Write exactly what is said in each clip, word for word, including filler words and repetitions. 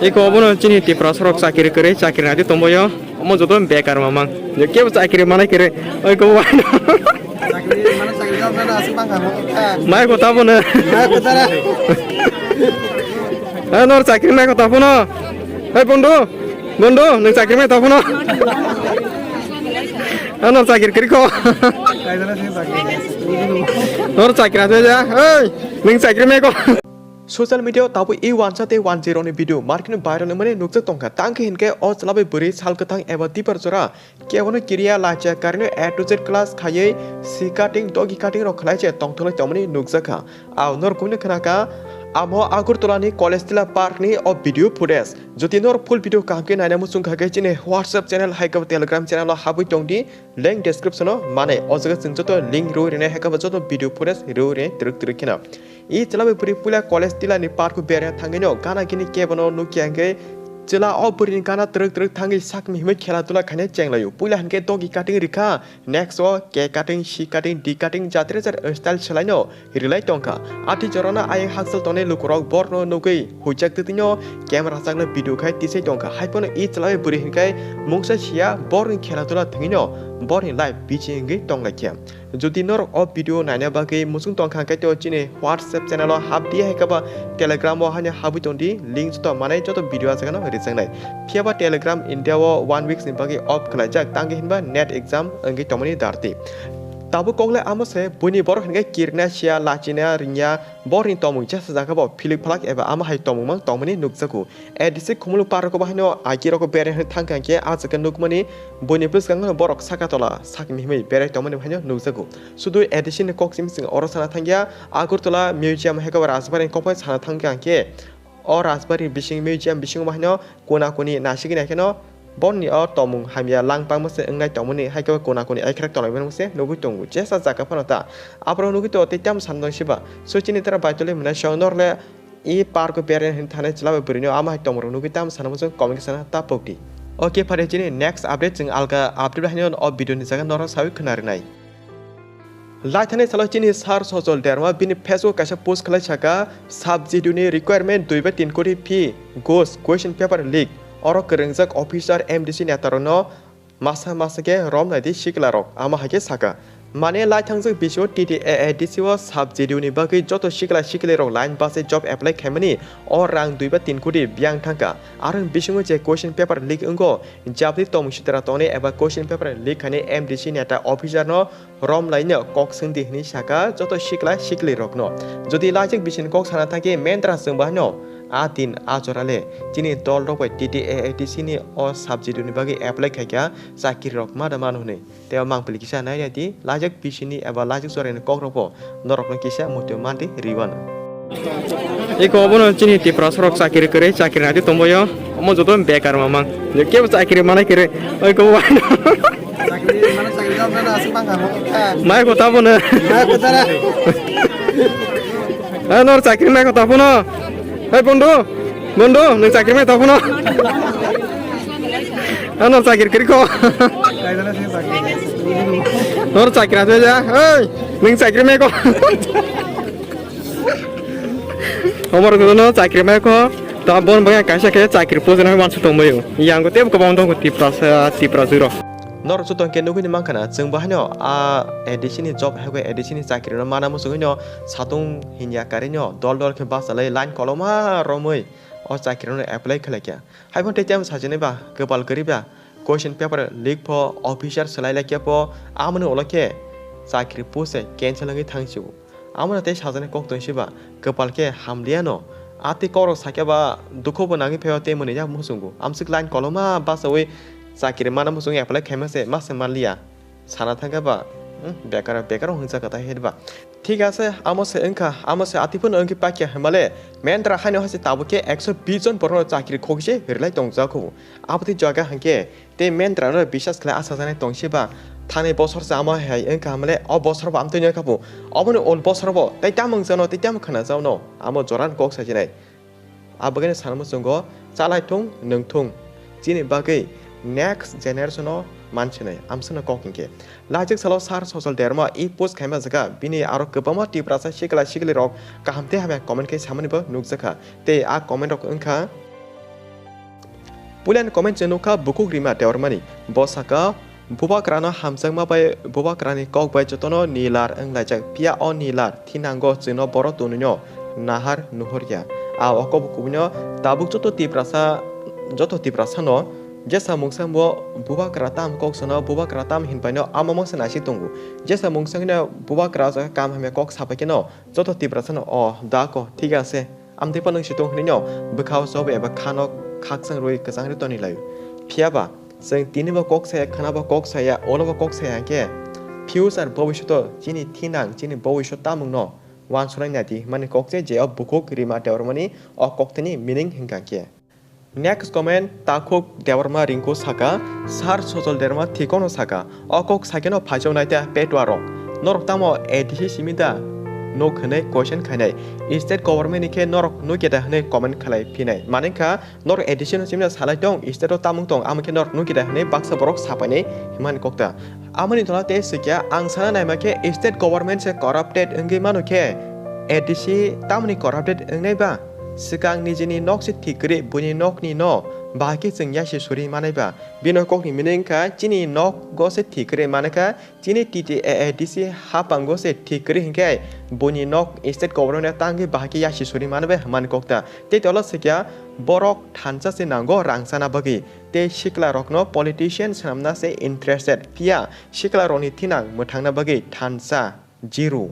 Eko obono chini Tiprasa rok chakiri kwrwi, chakiri naidi tongbaio. Omo joto bekar mamang. Je kebo chakiri manai kwrwi. Oi ko. Mai ko tabono. Mai ko tara. Eh, nor chakiri mai ko tabono. Hei, Bondu, Bondu, nwng chakiri mai tongphano? Ano chakiri kwrwi kho. Nor chakiri ase ja, hei, nwng chakiri mai kho. Social media o tabuk e wansa tei wanjwi rokni video market no viral wngmani nukjak tongkha. Tangkhe hinkhe o chwla bai bwrwi sal kwthang eba dipar jora kebono kiriya lachiya karino A to Z class khaiwi si cutting, dogi cutting rok khlai se tongtholai tongmani nukjakha. Ao norok kumino khwnakha, amo Agartala ni College Tila Park ni o video footage. Jodi norok full video kaham khe naina muchung kha khe chini WhatsApp channel hai khe Telegram channel o habwi tongdi, link description o manai. O jaga chwng joto link rw rwnai hai khe joto video footage rw rwnai twrwk twrwk kheno. I chwla bai bwrwi puila College Tila ni park o bera thangwi no gana gini kebono nukya hwnkhe chwla o bwrwi ni gana twrwk twrwk thangwi sakni himwi khela dula khainai chenglaio. Puila hinkhe dogi cutting rikha, next o cake cutting, si cutting, di cutting, jatri jatri style swlaino rilai tongkha. Ati jorano ayang hakchal tongnai lukurok borno nugwi huijak twtwino camera rwchakno video khai tisai tongkha. Haiphano i chwla bai bwrwi hinkhai mungsa siya borni khela dula thwngwino borni life bichi wngwi tonglaikha. Jodi norok o video naina bagwi muchung tongkha, hwnkhe to chini WhatsApp channel o hapdi, hai khe ba Telegram o haino habwi tongdi, link joto manai joto video ah jagano rwjaknai. Phiya ba Telegram India o one weeks ni bagwi off khwlaijak, tangwi hinba NET exam wngwi tongmani darti. Tabuk kok le amo se, buini borok hinkhe kirna siya, lachina ringya, borokni tongmung jesa jaga bo philik phalak eba amo hai tongmung mang tongmani nukjago. A D C Khumulwng park o bahaino aiki rok berai hwnwi thangkha hinkhe ah jaga nukmani buini bwskango borok saka tola sakni himwi berai tongmani bahaino nukjago. Sudu A D C ni kok simi chwng oro sana thangya, Agartala Museum hai khe bo Rajbari ni kokbai sana thangkha hinkhe o Rajbari bising museum bisingo bahaino kona koni nasigwi naikheno bonni o tongmung hamya lang bangma se wngnai tongmani, hai khe kona koni aikhrak tonglaimani se nugwi tongo jesa jaga phano ta. Aborok nugwi tongo tei tamo sana tong siba. So chini tara baitolwi mwnai song norle i park o berai hwnwi thanai chwla bai bwrwino ama hai tongmung rok nugwi tamo sana muchung comment sana ta pokdi. Okay, phare chini next update chwng alga update haino o video ni jaga norok sawi khwna rwnai. Laithani salo chini Sir Sojol Derma bini Facebook kaisa post khlai saka, sub-JDU ni requirement dui bai tin koti fee, ghus, question paper leak, oro kwrwngjak officer M D C neta rokno masa masa khe rom naidi sikla rok, ama hai khe saka. Mane laithangjak bisio T T A A D C o sub-JDU ni bagwi joto sikla sikli rok line base job apply khaimani o rang dui bai tin koti biyang thangkha. Aroni bisingo je question paper leak wngo, japli tongmung sitra tongnai eba question paper leak khainai M D C neta officer no rom laino kok swngdi hwnwi saka joto sikla sikli rokno. Jodi laijak bisini kok sana thangkhe mendra chwngba hino a din a jora le chini dol rok bai T T A A D C ni o sub-JDU ni bagwi apply khaikha chakri rok ma da mano hwnwi. Tei o mangpili kisa nai nai di laijak bisini eba laijak jorani kok rok bo norokno kisa muitu mandi riwano. Eko obono chini Tiprasa rok chakiri kwrwi, chakiri naidi tongbaio. Omo joto bekar mamang. Je kebo chakiri manai kwrwi. Oi ko. Chakiri mana chakiri job na asuk bang kamo. Mai ko tabono. Mai ko tara. Eh, nor chakiri mai ko tabono. Hei, Bondu, Bondu, nwng chakiri mai tabono. Eh, nor chakiri kwrwi ko. Nor chakiri ase ja. Hei, nwng chakiri mai ko. Omor gono chakri mai kho, ta bon bangya kaisa khe chakri post na wansa tongbaio. Yang ko tebo kwbang dong Tiprasa, Tiprasa rok. Norok joto khe nugwi ni mankha na, chwng bo haino a A D C ni job hai khe A D C ni chakri no mana muchungwi no satung hinya karwi no dol dol khe bachalai line koloma romwi o chakri no apply khlai kha. Hai phano tei tamo sajinai ba, kwpal kwrwi ba, question paper leak pho, officer swlai lai khe pho, amoni ulo khe chakri post se cancel wngwi thang sio. Amo no tei sajani kok tong siba, kwpal khe hamliya no. A tei kok rok sakya ba dukhu bo nangwi phaio tei mwnwi ya muchungo. Amswk line koloma bachaui chakiri mana muchung apply khaima se ma se manliya. Sana thangkha ba, hmm, bekar, bekar hwnjak kha ta hwnba. Thik ase, amo se wngkha, amo se ati phano wngwi pakya hwnbale, mendra haino hase tabuk khe ekso bish jon borokno chakiri khokse rwlai tongjak kho. Aboni jaga hwnkhe tei mendra no biswas khlai achajaknai tong siba. Thani bosor se amo hai wngkha hwnbale, o bosor bo amtwi nw khabu. Oboni ol bosor bo tei tamo wngjakno tei tamo khwnajakno amo jora ni kok sajinai. Abagwino sana muchungo chalai thung nwng thung. Chini bagwi next generation o mansinai amsano kok hinkhe. Lajik salo Sir Sojol Debbarma e post khaima jaga bini aro kwbangma Tiprasa sikla sikli rok kaham tei hamya comment khe samani bo nukjakha. Tei a comment rok wngkha, puilani comment se nukha Bukhuk Rima Debbarmani. Bo saka, "Bubagrano hamjakma bai bubagrani kok bai jotono nilar wnglaijak, phiya o nilar thinango chwngno boro tonwino nahar nuhorya." A o kok kubuino tabuk joto Tiprasa, joto Tiprasano jesa mungsa bo bubagra tam kok sano, bubagra tam hinpaino amo mangsa naisik tongo. Jesa mungsa hino bubagra o jaga kam hamya kok sapaikeno joto Tiprasano o dako thik ase. Amtwi phano wngsi tong hwnwi no bwkha o chobo eba khano khakchang rwi kwchang rwi toni lai. Phiya ba, chwng tini bo kok saya, khwna bo kok saya, olo bo kok saya hwnkhe future bobishoto chini thinang, chini bobishot tamungno uansuknai naidi hwnmani kok se je o Bukhuk Rima Debbarmani o koktwini meaning hwnkha khe. Next comment, Takhuk Debbarma Rinku saka, "Sir Sojol Debbarma thikokno saka, o kok sakeno phaichok naita petua rok. Norok tamo A D C simi da nuk hwnwi question khainai. State government ni khe norok nukya da hwnwi comment khlai phinai. Mane kha norok A D C no simina salai tong, state o tamung tong, amo khe norok nukya da hwnwi baksa borok sapainai hwnmani kokta." Amoni tola tei sikya ang sana naima khe state government se corrupted wngwi mano khe A D C tamoni corrupted wngnai ba? Swkang nijini nok se thik kwrwi buini nokni no bahai khe chwng yasi suri manai ba? Bini kokni meaning kha chini nok go se thik kwrwi manai kha, chini T T A A D C hapango se thik kwrwi hinkhe buini nok state government tangwi bahai khe yasi suri manai ba hwnmani kokta. Tei tola sikya borok thansa se nango rang chana bagwi. Tei sikla rokno politician swnamna se interested, phiya sikla rokni thinang mwthangna bagwi thansa zero.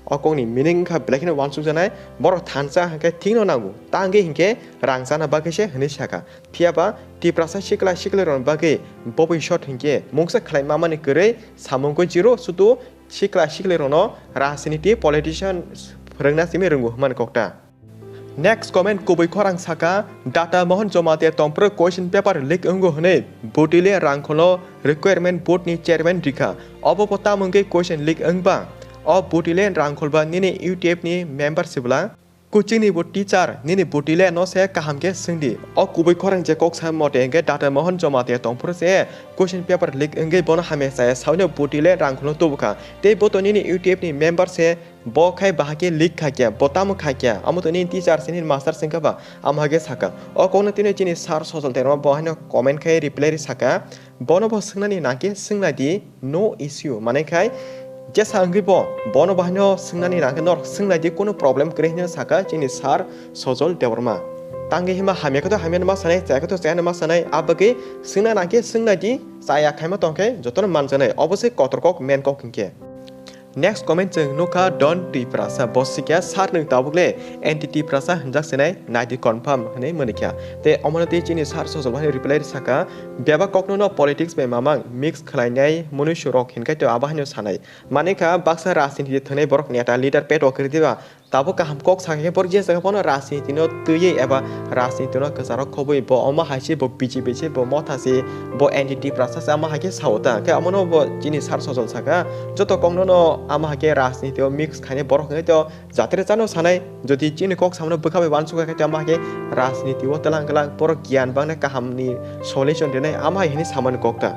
O kokni meaning wngkha belai kheno uansukjaknai, borok thansa hwnkhe thikno nango, tangwi hinkhe rang chana bagwi se hwnwi sakha. Phiya ba Tiprasa sikla sikli rokni bagwi bobisot hinkhe mungsa khlai mamani kwrwi samung khe zero, sudu sikla sikli rokno rajniti politician phwrwngna simi rwngo hwnmani kokta. Next comment kubui khorang saka, Data Mohan Jamatia tongphuru question paper leak wngo hwnwi Butile Rangkholo requirement board ni chairman rikha. Obo bo tamo wngwi question leak wngba? O Butile Rangkhol ba nini U T F ni member sibla? Coaching ni bo teacher, nini Butile no se kaham khe swngdi. O kubui khorang je kok sa mote hwnkhe Data Mohan Jamatia tongphuru se question paper leak wngwi bono hamya chaya saui no Butile Rangkhol no tubukha. Tei bo to nini U T F ni member se. Bo khai bahai khe leak kha kya, bo tamo kha kya, amo to nini teacher se, nini master se wngkha ba, amo hai khe saka. O kokno tini chini Sir Sojol Debbarma bo haino comment khai reply ri saka, bono bo swngnani nang khe swngnai di, no issue. Mane khai jesa wngwi bo, bono bo haino swngnani nang khe norok swngnai di, kunu problem kwrwi hwnwi saka chini Sir Sojol Debbarma. Tangwi hima hamya khe to hamya no ma sanai, chaya khe to chaya no ma sanai, a bagwi swngna nang khe swngnai di, chaya khaima tong khe jotono manjanai, obo se kotor kok, main kok hinkhe. Next comment chwng nukha Don Tiprasa, bo sikya, "Sir nwng tabuk le anti Tiprasa hwnjak sinai, naidi confirm," hwnwi mani kha. Tei omono tei chini Sir Sojol bai reply ri saka, "Bebak kokno no politics bai mamang mix khlainai munuisu rok hinkai to abo haino sanai. Mani kha baksa rajniti thwngnai borok neta leader peto kwrwi diba?" Tabuk kaham kok sakha khe borok je jaga phano rajniti no twiwi eba rajniti no kwcharok khobwi bo omo hai se bo B J P se bo motha se bo anti Tiprasa se amo hai khe sao ta. Khe omono bo chini Sir Sojol saka joto kokno no amo hai khe rajniti o mix khainai borok hwnkhe to jatre chano sanai. Jodi chini kok samano bwkha bai uansukha khe to amo hai khe rajniti o twlang kwlang borok giyan bangna kaham ni solution rinai amo hai hinwi samani kok ta.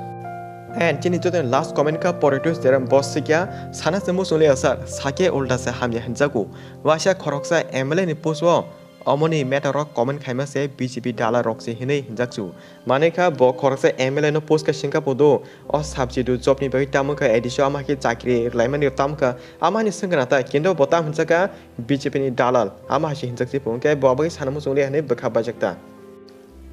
And chini joto last comment kha Poritus Terem bo sikya sana se muchung le sir sake ulta se hamya hinjago. Waisa khoroksa M L A ni post o omoni matter rok comment khaima se B J P dalal rok se hinwi hinjak su. Mane kha bo khoroksa M L A no post khe singkha podo o subject o job ni bagwi tamo kha A D C o ama khe chakri rwlaimani tamo kha ama ni swngkha ta kintu bo tam hinjak kha B J P ni dalal ama hai se hinjak se phung khe bo abagwi sana muchung le hinwi bwkha bajak ta.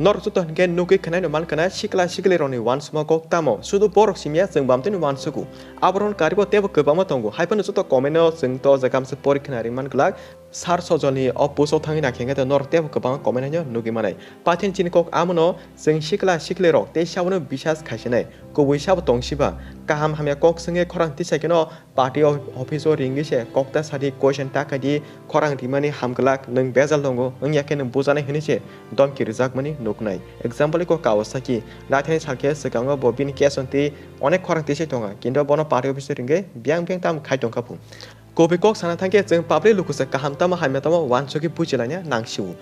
Norok joto hinkhe nugwi khwnai no mankha na sikla sikli rokni uansukma kok tamo? Sudu borok simiya chwng bamtwi no uansugo. Aborokni karibo teibo kwbangma tongo. Haiphano joto comment o chwng to jaga amse pori khna ri man glak. Sir Sojolni o post o thangwi naikhe hinkhe norok teibo kwbangma comment haino nugwi manai. Pathen chini kok amono chwng sikla sikli rok tei sabono bisas khaisinai. Kubui sabo tongsiba. Kaham hamya kok swngwi khorang tisai kheno Party o-, office o ringwi se kokta sadi question ta khaidi khorang rimani hamglak nwng bejal tongo wngya khe nwng bujanai hwnwi se domki rwjakmani nuknai. Example iko Kawasaki naithani salkhe swkango bo bini case on twi onek khorang tisai tonga kintu bono party office o ringwi biyang biyang tamo khai tongkha phung. Kubui kok sana thangkhe chwng public lukusa kaham tamo hamya tamo uansugwi bujilaina nangsio.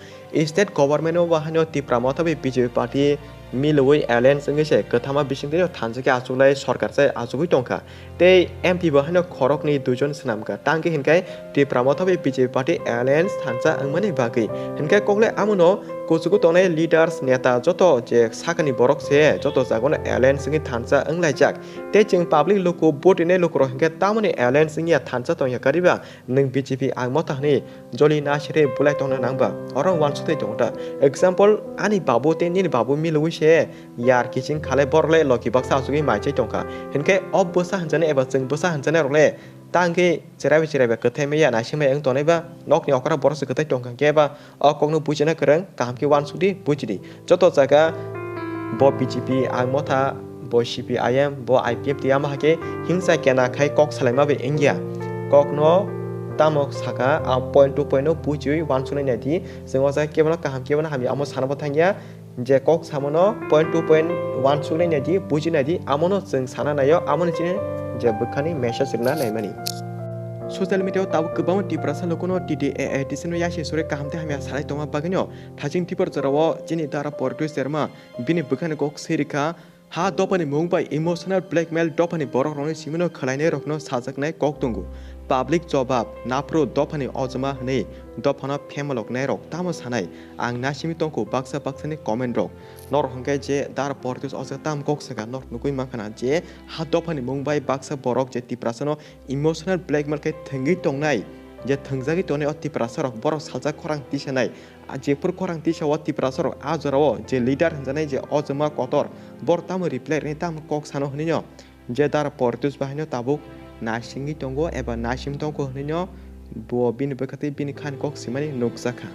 State government o wahanio Tipra Motha bai B J P party Milwi alliance wngwi se kwthama bisingtwi thansa khe achuklai sorkar se achugwi tongkha. Tei M P bo haino khoroknwi duijon swnamkha. Tangkhe hinkhai Tipra Motha bai B J P party alliance thansa wngmani bagwi. Hinkhai kokle amono kuchugo tongnai leaders, neta joto je sakani borok se joto jagano alliance wngwi thansa wnglaijak. Tei chwng public luku vote rinai lukurok hinkhe tamoni alliance wngya thansa tongya kariba? Nwng B J P ang motha hwnwi joli na sere bulai tongna nangba? Oro wansukthai tongo ta? Example, ani babu tei nini babu milwi se yar kiching khalai borok le loki baksa achugwi mai chai tongkha. Hinkhe o bwsa hwnjani eba chwng bwsa hwnjani rok le ta hwnkhe chwraibai chwraibai kwthai maya naisingmaya wng tongnai ba nokni okra borok se kwthai tongkha khe ba o kokno buchina kwrwng kaham khe wansukdi buchidi. Joto jaga bo B J P ang motha, bo C P I M, bo I P F T ama hakhe hingsa kena khai kok salaima bai wngya. Kokno tamo saka a point to point no buchiwi wansuknai naidi. Chwng o jaga kebono kaham kebono hamya amo sanabo thangya. Je kok samono point to point wansuknai naidi, buji naidi, amono chwng sana naio, amoni chini je bwkhani message rwna naimani. Social media o tabuk kwbangma Tiprasa lukuno T T A A D C no yasi suri kaham tei hamya salai tongma bagwino thaching tipor jorao chini dara Portu Serma bini bwkhani kok swi rikha. Ha dophani mung bai emotional blackmail dophani borok rokni simino khwlainai rokno sajaknai kok tongo. Public jobab naphru dophani ojma hwnwi dophano phemaloknai rok tamo sanai? Ang nasimi tongkho baksa baksani comment rok. Norok hwnkhe je dar Portus o jaga tam kok saka, norok nugwi mankha na je ha dophani mung bai baksa borok je Tiprasano emotional blackmail khe thwngwi tongnai, je thwngjagwi tongnai o Tiprasa rok borok saljak khorang tisanai. A jephuru khorang tisa o Tiprasa rok a jora o je leader hwnjanai je ojma kotor, bor tamo reply rwnai tamo kok sano hwnwi no? Je dar Portus bahaino tabuk naisingwi tongo eba naisim tongkho hwnwino bo bini bwkha tei bini khani kok swimani nukjakha.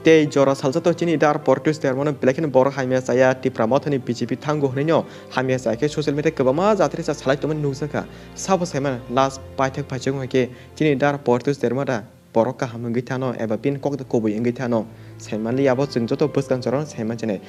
Tei jora salsa to chini dar Portus termono belai kheno borok hamya chaya Tipra Mothani B J P thango hwnwino hamya chaya khe social media kwbangma jatirisa salai tongmani nukjakha. Sabo saimano last paithak phaisok wngkhe chini dar Portus termo da borok kaham wngwi thano eba bini kok da kubui wngwi thano saimanli abo chwng joto bwskang jorano saimanchinai.